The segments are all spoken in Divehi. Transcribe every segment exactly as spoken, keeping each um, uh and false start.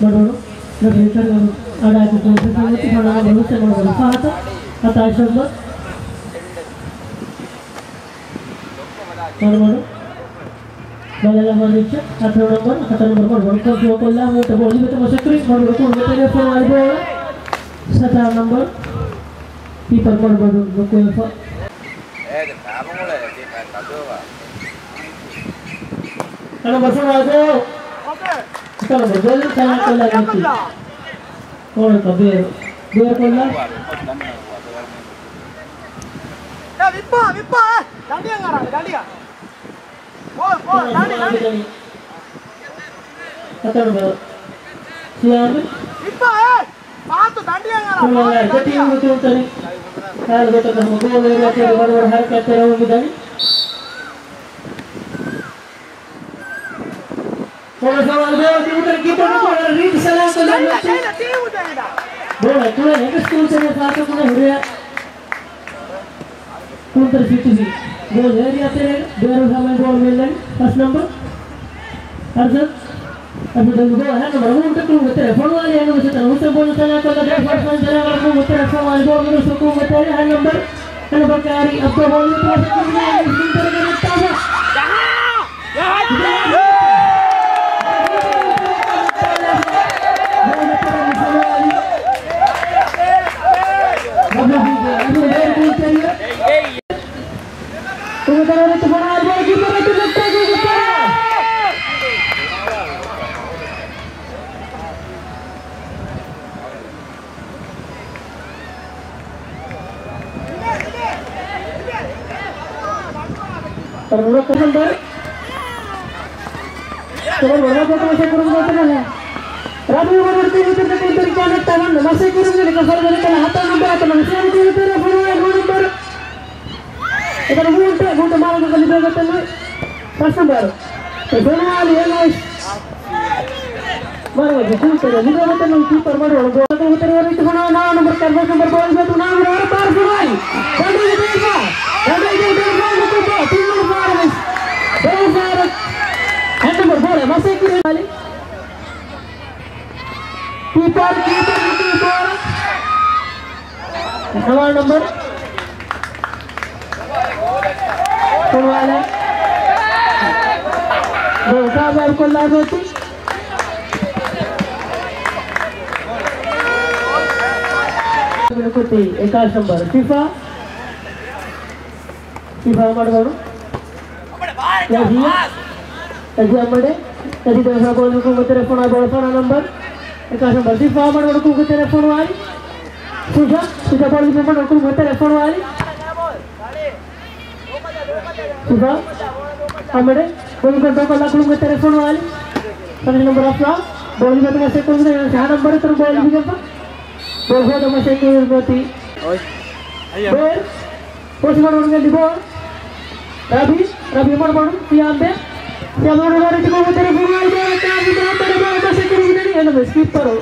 މަޑުމަޑު، ރަފީޤަށް އަޑާއެކު ކުޅު ފެށުމަކީ ފަނަރަ ނަންބަރު ހުސެން މަޑުމަޑު ފަހަތަށް ހަތާއިސް ނަންބަރު. މަޑުމަޑު. ބަލަލަ މަނިއްޗަށް ހަތަރު ނަންބަރު، ހަތަރު ނަންބަރު މަޑުމަޑު ކޮންޓްރޯލް ކޮށްލާ މޫޓަ ބޯޅަ ލިބެތަ މަސައްކަތް މަޑުމަޑު ކުޅު މެތެރެ ފޮނުވާލި ބޯޅަ. ސަތާރަ ނަންބަރު. ކީޕަރ މަޑުމަޑު ނުކުމެފަ. އޭގެ ތާމަ މުޅެ ކީޕަރ ކަދުވާ. އަނަ ބަސަވާދޯ. އަކަލަ ބަދަލު ކަލާކޮލާ ނެތި. ކޯނަކަ ބޭރު. ބޭރު ކޮށްލާ. އެ ވިއްޕާ، ވިއްޕާ، އެ. ދަނޑިއަށް އަރާ، ދަނޑިއަށް. ބޯލް، ބޯލް، ދަނޑި، ދަނޑި. ހަތަރު ނަންބަރު. ސިޔާމި. ވިއްޕާ، އެ. ފާތު ދަނޑިއަށް އަރާ، ފާތު ދަނޑިއަށް. ކާލު ގޮތަކަށް ގޯލް އޭރިއާ ތެރޭ ވަރަށް ވަރަށް ހަރަކާތްތެރިވަމުން މިދަނީ. ކޯނަ ސަވާލު ދޭ ތިމުތަރ ކީޕަރ ކޯނަ ރީތި ސަލާކޮށްލަން ނެތި. ބޯޅަ ތުޅެ އެކްސް ކުޅުންތެރިޔާ ފާސްކުރަން ހުރިހާ ކުޅުންތެރި ފިއްޓުވި. ގޯލް އޭރިއާ ތެރޭގަ ބޭރު ހަމަ ބޯޅަ މެންނަން ފަސް ނަންބަރު. އަރްސަލް. އަރްސަލް ދެން ގޯލް ހަ ނަންބަރު ހުން ޓެކްލުން ގެ ތެރެ ފޮނުވާލި އެން ހުސެން ހުސެން ބޯޅަ ސަލާކޮށްލަ ދެ ފަސް ނަންބަރު މުތެރެ ފޮނުވާލި ބޯޅަ މެން ހުސް ހުކުމް ގެ ތެރެ ހަ ނަންބަރު. ހަ ނަންބަރު ކާރި އަބްދު ބޯޅަ މުތެރެ ފޮނުވާލި މި ސިންތަރ ގެ ނައްތާފަ. ނަންބަރު. ސުވަރު ވަރަށް މަސައްކަތް ކުރަމުން ގަތުމަށް. ރަބީ ވަރަށް ތިން ވިކެޓް ދެކެން ތެރިކާނެ ތަވަން މަސައްކަތް ކުރަމުން ކަފަރު ވެރިކަން ހަތަރު ނަންބަރު އަތަން ހުސެން ކުރި ތެރެ ފޮނުވާ ނުވަ ނަންބަރު. އެތަން ވޫންޓް، ވޫންޓް މާރަކަކަށް ލިބޭ ގޮތެއް ނުވި. ފަސް ނަންބަރު. އެ ފޮނުވާލި އެން އެސް. މާރަކަ ކުޅުންތެރި ލިބޭ ގޮތެއް ނުވި ކީޕަރ މަޑުމަޑު ބޯޅަ ކުޅުންތެރި ވަރަށް ތި ފޮނުވާ ނަވާ ނަންބަރު ކަރު ފަސް ނަންބަރު ބޯޅަ ލިބޭ ތު ނަންބަރު ވަރަށް ބާރު ފޮނުވާލި. ދަނޑޭގެ ދެރަފާ. ދަނޑޭގެ ދެރަފާ ނުކުތާ ތިން ނަންބަރު ފާރަވެސް. ދެރަފާ އެން ނަންބަރު ބޯޅަ މަސައްކަތް ކުރި. ކީޕަރ، ކީޕަރ ނުކުތާ ބޯޅަ. ނަވާ ނަންބަރު. ފޮނުވާލާ. ގޯލް ކާމިޔާބު ކޮށްލާ ގޮތި. ނުކުތީ އެކާސް ނަންބަރު. ސިފާ. ސިފާ މަޑުމަޑު. ނަޖީ. ނަޖީ އަމަޑެ. ނަޖީ ދެވަނަ ބޯޅަ ކުޅުންތެރި ފޮނުވާ ބޯޅަ ފަނަރަ ނަންބަރު. އެކާސް ނަންބަރު. ސިފާ މަޑުމަޑު ކުޅުންތެރި ފޮނުވާލި. ސުޖާ، ސުޖާ ބޯޅަ ލިބޭ މަޑު ކުޅުންތެރި ފޮނުވާލި. ސިފާ. އަމަޑެ. ބޯޅަ ކޮންޓްރޯލް ކޮށްލާ ކުޅުންތެރި ފޮނުވާލި. ފަނަރަ ނަންބަރު އަފްރާ. ބޯޅަ ލިބޭ މަޑު ކުޅުންތެރި ހަ ނަންބަރު ތަރު ބޯޅަ ލިބިގެންފަ. ބޯޅަ ހޯދަ މަސައްކަތް ކުރި މަތި. ބޭރު. ޕޯސް މަޑުމަޑު ގެންދި ބޯޅަ. ރަބީ، ރަބީ މަޑުމަޑު، ސިޔާމް ބޭ. ސިޔާމް މަޑުމަޑު ރީތި ކުޅުންތެރި ފޮނުވާލި ބޯޅަ ކާމި ދާ މަޑުމަޑު މަސައްކަތް ކުރި އެން އެސް ކީޕަރު.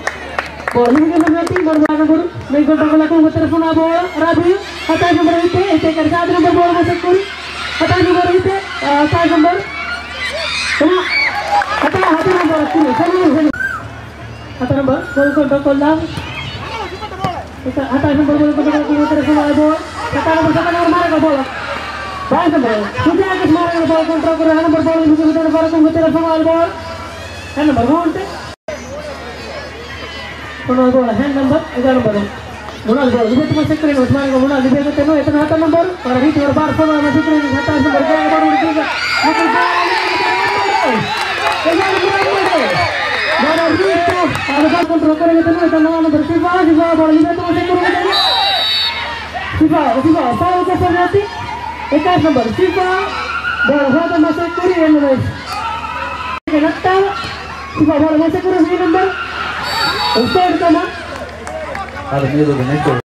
ބޯޅަ ހިމެނިގެން ފޮނުވާ ތިން ނަންބަރު ނަންބަރު. މެން ކޮންޓްރޯލް ކުޅުންތެރި ފޮނުވާ ބޯޅަ. ރަބީ، ހަތާ ނަންބަރު ހިތޭ، އެތޭކަ ސާދަ ނަންބަރު ބޯޅަ މަސައްކަތް ކުރި. ހަތާ ނަންބަރު ހިތޭ، އާ، ހަތާ ނަންބަރު. ހަތާ، ހަތާ ނަންބަރު ކުރި. ހަތާ ނަންބަރު ބޯޅަ ކޮންޓްރޯލް ކޮށްލާ. ހަތާ، ހަތާ ނަންބަރު ބޯޅަ ކޮންޓްރޯލް ކުޅުންތެރި ފޮނުވާ ބޯޅަ. ހަތާ ނަންބަރު ސަތާ ނަންބަރު މާރަކަ ބޯޅަ. ބާވީސް ނަންބަރު. ސުޖާގެ މާރަކަ ބޯޅަ ކޮންޓްރޯލް ކުރި. ހަ ނަންބަރު ބޯޅަ ލިބި ހުދަނ ފަރަކުން ކުޅުންތެރި ފޮނުވާ ބޯޅަ. ހަ ނަންބަރު ވޫންޓް. ފޮނުވާ ބޯޅަ ހަ ނަންބަރު އެގާރަ ނަންބަރު. މުނާލް ބޯޅަ ލިބޭތަ މަސައްކަތް ކުރި އޮސްމާންގެ މުނާލް ލިބޭ ގޮތެއް ނުވި އެތަން ހަތަރު ނަންބަރު. ވަރަށް ރީތި ވަރަށް ބާރު ފޮނުވާ މަސައްކަތް ކުރި ހަތާ ނަންބަރު ގާގަ ބަޑު އުޑު ދީގަ. ވަރަށް ރީތި އަދަ ކޮންޓްރޯލް ކުރި ގޮތެއް ނުވި އެތަން ނަވާ ނަންބަރު ސިފާ، ސިފާ ބޯޅަ ލިބޭތަ މަސައްކަތް ކުރި ގޮތެއް ނުވި. ސިފާ، ސިފާ ފާއުލް ކޮށްފަ މިއޮތީ އެކާސް ނަންބަރު. ސިފާ ބޯޅަ ހޯދަ މަސައްކަތް ކުރި އެން އެސް. ނައްޓާ ސިފާ ބޯޅަ މަސައްކަތް ކުރި ވީ ނަންބަރު. އޮފްސައިޑް ކަމަށް. އަދި މީދުގެ ނެޓް